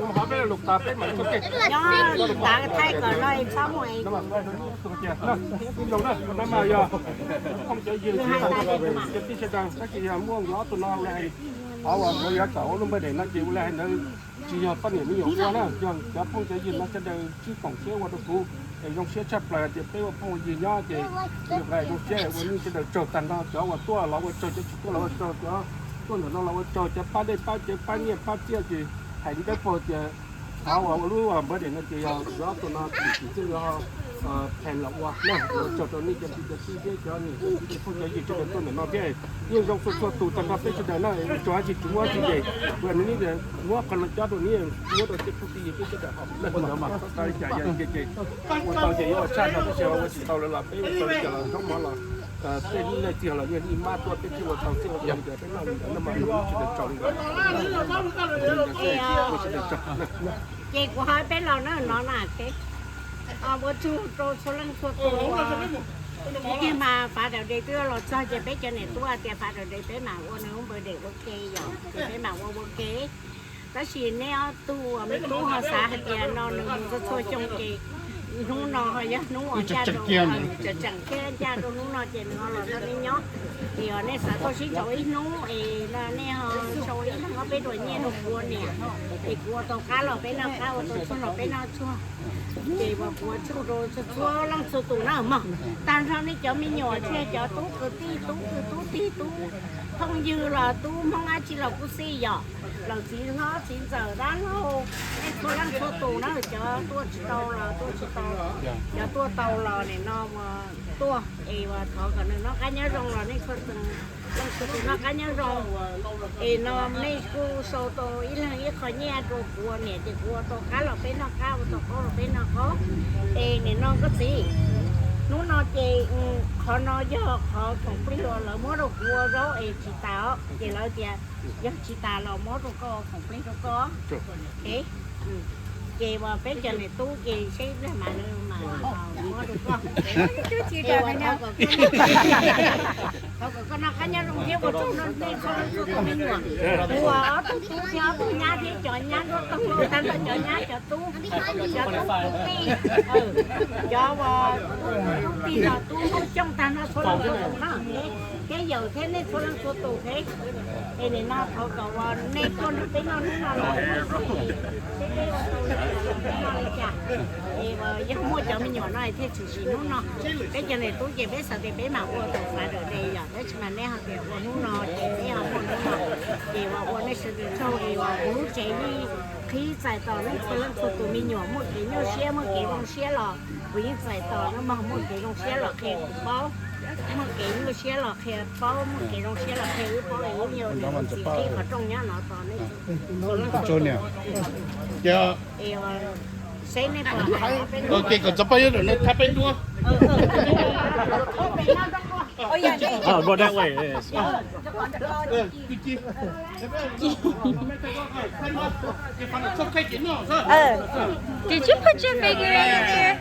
Nyob tav thaij kom no txhob mus es. Ib zaug na, no mas yog phooj cov ywg, cov tij sawv daws, tab sis yog muaj nkawd ob tug no ua li hais, qhov uas nkawd yuav kom ua lub npawb dej no ces ua li hais ntawd tsis yog poj niam me nyuam ua na, yog cov phooj cov ywg no sawv daws tswj koom siab ua rau kuv es zoo siab tshaj plaws hais tias peb ua phooj ua ywg nyob ces zoo siab ua nej sawv daws tsaug tag nrho, cov uas tuaj los ua tsaug, cov tsis tuaj los ua tsaug, cov tuaj ntawm no los ua tsaug, cov pab dej pab cawv pab nyiaj pab txiaj ces hais li dawb paug tias qhov uas ua lub npawb dej no ces yog nkawd ob tug no txim txim txiaj yuav phais los ua na, ua tsaug rau nej cov tij cov tij thiab cov niam cov txiv cov phooj cov ywg sawv daws tuaj ntawm no thiab. Yeej zoo txhua txhua tus tag nrho peb sawv daws na, tsuas dab tsi tsis muaj dab tsi ces ua nws neb muab qhov no cob rau neb, muab rau tej phooj tej ywg peb sawv daws hom na. Txhob xav li cas, yog tias ces ua tau ces yuav ua tshaj no, tab sis ua tsis tau lawm los peb ua tau li cas los zaub mov los tej leej txiv los yeej ib mab tuaj, peb thiaj ua tau thiaj ua tau li cas peb noj li ntawd no mas sawv daws tsaug li ntawd. Ua sawv daws tsaug. Ces kuv hais peb los na no na, ua tsaug rau txhua leej txhua tus. Tiag mas Fav Daim Dev twb los txog ces peb cov niam tub tias Fav Daim Dev peb mam ua nws lub npawb dej ua ke yom, ces peb mam ua ua ke. Tab sis neb ob tug me tub ho xav hais tias no nws mus txhua txhua xyoo ces hnub no ho yog hnub uas ncaj rau, tseem tseem thiab ncaj rau hnub no ces nws ho los nrog neb nyob. Ces yog nej xav tuaj sib sau ib hnub es no nej ho sau ib leeg ob peb ruam nyiaj rau kuv ua niam, es kuv ua tau qab los peb noj qab, ua tau txuag los peb noj txuag. Ces uas kuv ua tsaug rau txhua txhua leej txhua tus na mog, tag nrho nej cov me nyuam thiab cov tub kwv tij tub kwv tub tij tub phooj ywg los tub Hmoob dab tsi los kuj xij yom, los txiv hlob txiv ntxawm dab laug, nej txhua leej txhua tus na, cov tuaj tsis tau los tuaj tsis tau, cov tuaj tau los nim no tuaj es uas thov kom nws noj qab nyob zoo los nej txhua tus noj qab nyob zoo. Es no nej kuj sau tau ib leeg ib qho nyiaj rau kuv ua niam ces kuv ua tau qab los peb noj qab, ua tau qaub los peb noj qaub. Es nim no koj txiv, hnub no ces qhov no yog qhov khoom plig uas lawv muab rau kuv ua zaub es tsis tas os, ces lawv tias yog tsis tas los muab rau koj, khoom plig rau koj. Ces uas peb cov niam tub ces seb pliag mas lawv mas muab rau koj. Thov kom koj noj qab nyob zoo thiab ua tsaug nej txhua leej txhua tus me nyuam. Kuv ua ob tug tub thiab ob tug nyab thiab cov nyab nruab toog lauj, tag nrho cov nyab cov tub, cov tub kwv tij, cov uas tub tij los tub Hmoob Xyooj tag nrho txhua leej txhua tus na, thiab yawm thiab nej txhua leej txhua tus thiab. Es nim no thov kom uas nej tuaj nrog peb noj hnub no los peb ua tau li cas los peb noj li cas. Es uas yog muaj cov me nyuam no thiaj tshwm sim hnub no. Peb cov niam tub ces peb xav tias peb mam ua tau Fav Daim Dev yom, tab sis mas nej ho tias ua hnub no ces peb ho muaj hnub no. Ces uas ua nej sawv daws tsaug es uas kuv lub tsev yeej qhib txais tos nej txhua leej txhua tus me nyuam, muaj kev nyuaj siab muaj kev zoo siab los kuv yeej txais tos no mog, muaj kev zoo siab los qhia kuv paub, muaj kev nyuaj siab los qhia paub, muaj kev zoo siab los qhia wb paub es wb yuav niam txiv qhib qhov rooj nyob no tos nej txhua leej txhua tus. Seb nej puas hais, ok, kom txog pab yuav ram no thab peb duab. Did you put your finger in your chair?